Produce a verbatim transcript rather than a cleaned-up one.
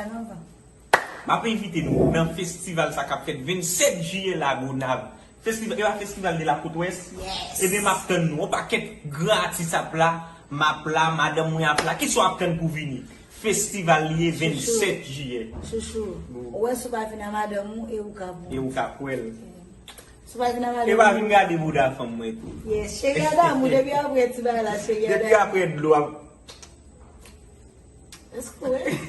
M ap envite nou nan festival sa k ap fèt vennsèt jiyè la Gonav. Festival, e pa festival de la Côte Ouest? Ebyen, m ap tann nou. Yon pakèt gran atis ap la, m ap la, madanm mwen ap la. Kisa w ap tann pou vini? Festival li ye, vennsèt jiyè. Chouchou, ou wè, si w pa vin a madanm ou, e ou k ap wont. E ou k ap wè l. Si w pa vin a madanm ou. E pa vin gade bouda fanm mwen tou. Yes, cheri a damou, depi apre ti bagay la, cheri a damou. Depi apre dlo ap. Èske w wè?